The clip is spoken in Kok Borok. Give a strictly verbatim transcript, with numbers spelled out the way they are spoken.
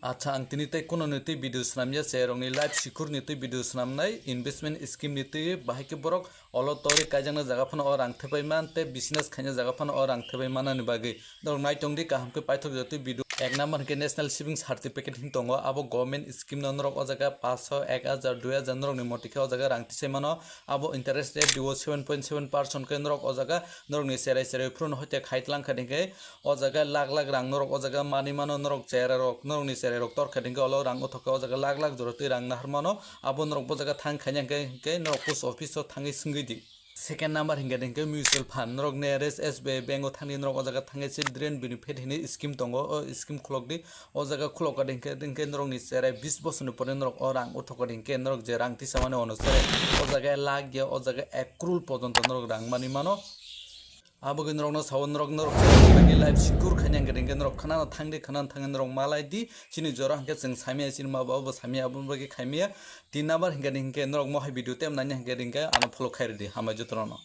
Acha, ang tini tei kuno ni twi video swnamya, cherokni life secure ni twi video swnamnai, investment scheme ni twi, bahai khe borok olo tori kaijakna jaga phano o rang thepai man tei business khaina jaga phano o rang thepai manani bagwi. Norok naitong di kaham khe paithok jotwi video. Ek number hwnkhe national saving certificate hin tongo, abo government scheme no norok o jaga paanch sho, ek hajar, dui hajar norokni moti khe o jaga rang tisai mano. Abo interest rate dibo seven point seven percent khe norok o jaga norokni cherai cherai phuru no hoite khai tlang kha hwnkhe o jaga lakh lakh rang norok o jaga manwi mano, norok cherai rok, norokni cherai rok tor kha hwnkhe olo rang uthok khe o jaga lakh lakh jora twi rang nahar mano. Abo norok bo jaga thang khaina hwnkhe, hwnkhe norok post office o thangwi swngwi di. Second number hingkhe hingkhe mutual fund, norok nearest S B I bank o thangwi norok o jaga thangwi children benefit hinwi scheme tongo, o scheme khulok di. O jaga khulok kha hingkhe, hingkhe norokni cherai bis bosorni pore norok o rang uthok kha hingkhe norok je rang tisamani ono cherai o jaga lakh ya, o jaga ek crore porjonto norok rang manwi mano. Aboni norokno sao, norok, norok life secure khaina hingkhe hingkhe norok khwnano thangdi, khwnano thangwi norok malai di. Chini jora hingkhe chwng samya, chini ma baba bo samya, aboni bagwi khaimaya. Tin number hingkhe hingkhe norok mohai video tem nanya hingkhe hingkhe ano follow khairidi, hambai jotono.